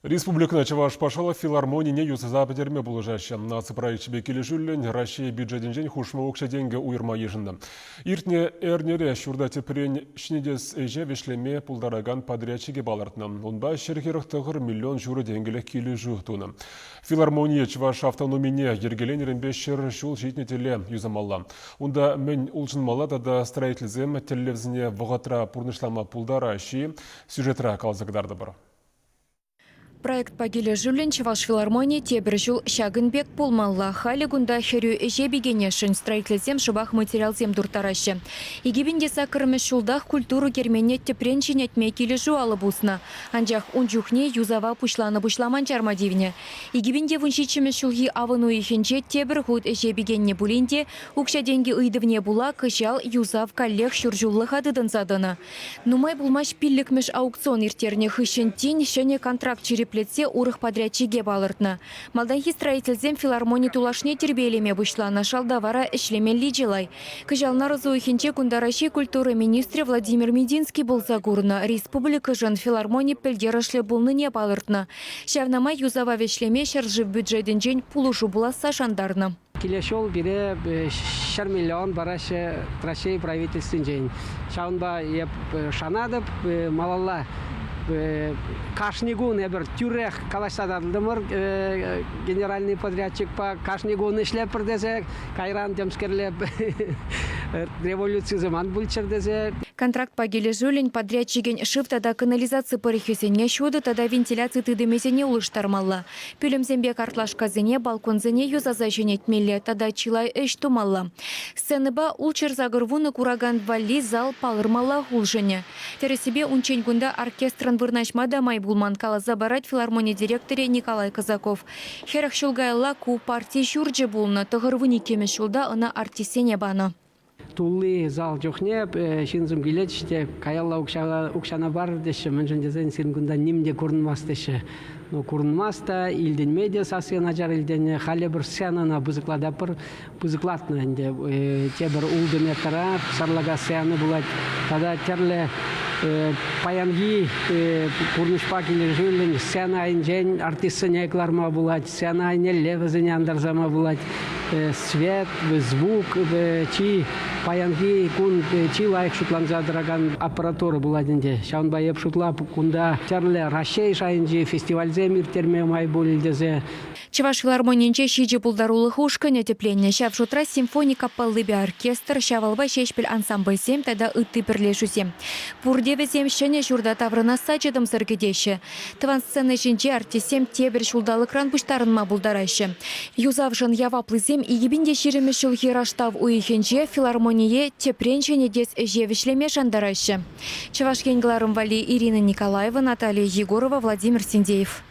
Республикӑна Чӑваш патшалӑх филармонине юсаса пӗтерме пулӑшаҫҫӗ. Наци проекчӗпе килӗшӳллӗн Раҫҫей бюджетӗнчен хушма укҫа-тенкӗ уйӑрма йышӑннӑ. Иртнӗ эрнере ҫурта тӗпрен ҫӗнетес ӗҫе вӗҫлеме пултаракан подрядчике палӑртнӑ. Унпа 149 миллион ҫурӑ тенкӗлӗх килӗшӳ тунӑ. Филармоние чӑваш автономине йӗркеленӗренпе 100 ҫул ҫитнӗ тӗле юсамалла. Унта мӗн улшӑнмалла тата строительсем тӗллевсене вӑхӑтра пурнӑҫлама пултараҫҫӗ-и? Сюжетра каласа кӑтартӑпӑр. Проектпа килӗшӳллӗн Чӑваш филармонийӗ тепӗр ҫул ҫакӑн пек пулмалла. Халӗ кунта хӗрӳ ӗҫе пикенесшӗн строительсем шӑпах материалсем турттараҫҫӗ. 2008-мӗш ҫултах культура керменне тӗпрен ҫӗнетме килӗшӳ алӑ пуснӑ. Анчах ун чухне юсава пуҫланӑ-пуҫламан чарма тивнӗ. 2017-мӗш ҫулхи авӑн уйӑхӗнче тепӗр хут ӗҫе пикеннӗ пулин те укҫа-тенкӗ ыйтӑвне пула кӑҫал юсав каллех ҫур ҫуллӑха тытӑнса тӑнӑ. Нумай пулмасть пиллӗкмӗш аукцион ирттернӗ хыҫҫӑн тин ҫӗнӗ контракт ҫирӗплетсе урӑх подрядчике палӑртнӑ. Малтанхи строительсем филармони тулашне тирпейлеме пуҫланӑ, шалта вара ӗҫлемелли чылай. Кӑҫал нарӑс уйӑхӗнче кунта Раҫҫей культура министрӗ Владимир Мединский пулса курнӑ, республикӑшӑн филармони пӗлтерӗшлӗ пулнине палӑртнӑ. Ҫавна май юсава вӗҫлеме ҫӗршыв бюджетӗнчен пулӑшу пуласса шантарнӑ. Килес ҫул пире 100 миллион параҫҫӗ Раҫҫей правительствинчен. Ҫавӑнпа эп шанатӑп, малалла кашни кун эпир тӳрех калаҫса татӑлтӑмӑр генеральный подрядчикпа, кашни кун ӗҫлетпӗр тесе, кайран темскерле революцисем ан пулччӑр тесе. Контрактпа килӗшӳллӗн подрядчикӗн шыв тата канализаци пӑрӑхӗсене, ҫутӑ тата вентиляци тытӑмӗсене улӑштармалла. Пӳлӗмсемпе картлашкасене, балконсене юсаса ҫӗнетмелле тата чылай ӗҫ тумалла. Сценӑпа ултҫӗр-сакӑр вунӑ куракан валли зал палӑрмаллах улшӑнӗ. Тӗрӗссипе, унччен кунта оркестрӑн вырнаҫма та май пулман, каласа парать филармони директорӗ Николай Казаков. 40 ҫул каялла ку парти ҫурчӗ пулнӑ, 92-мӗш ҫулта ӑна артистсене панӑ. Тулли зал чухне ҫынсем килетчӗҫ те каялла укҫана парӑр теҫҫӗ, мӗншӗн тесен сирӗн кунта ним те курӑнмасть теҫҫӗ. Ну, курӑнмасть та, илтӗнме те сасси начар илтӗннӗ. Халӗ пӗр сценӑна пысӑклататпӑр, пысӑклатнӑ ӗнтӗ. Тепӗр ултӑ метра сарлака сцена пулать. Тата тӗрлӗ паянхи пурнӑҫпа килӗшӳллӗн сцена айӗнчен артистсене кӑларма пулать, сцена айнелле вӗсене антарса пулать. Свет, звук чи паянхи кун чи лайӑх шутланса тӑракан аппаратура пулать ӗнтӗ. Ҫавӑнпа эп шутлап, кунта тӗрлӗ Раҫҫей шайӗнчи фестивальсем ирттерме май пулӗ тесе. Чӑваш филармонийӗнче ҫичӗ пултарулӑх ушкӑнӗ тӗпленнӗ. Ҫав шутра симфони капеллипе оркестр, Ҫавалпа Ҫеҫпӗл ансамбльсем тата ытти пӗрлешӳсем. Пурте вӗсем ҫӗнӗ ҫурта таврӑнасса чӑтӑмсӑр кӗтеҫҫӗ. Тӑван сцена ҫинче артистсем тепӗр ҫулталӑкран пуҫтарӑнма пултараҫҫӗ. Юсавшӑн яваплисем 2020 ҫулхи раштав уйӑхӗнче филармоние тӗпрен ҫӗнетес ӗҫе вӗҫлеме шантараҫҫӗ. Чӑваш Ен кӑларӑм валли Ирина Николаева, Наталья Егорова, Владимир Синдеев.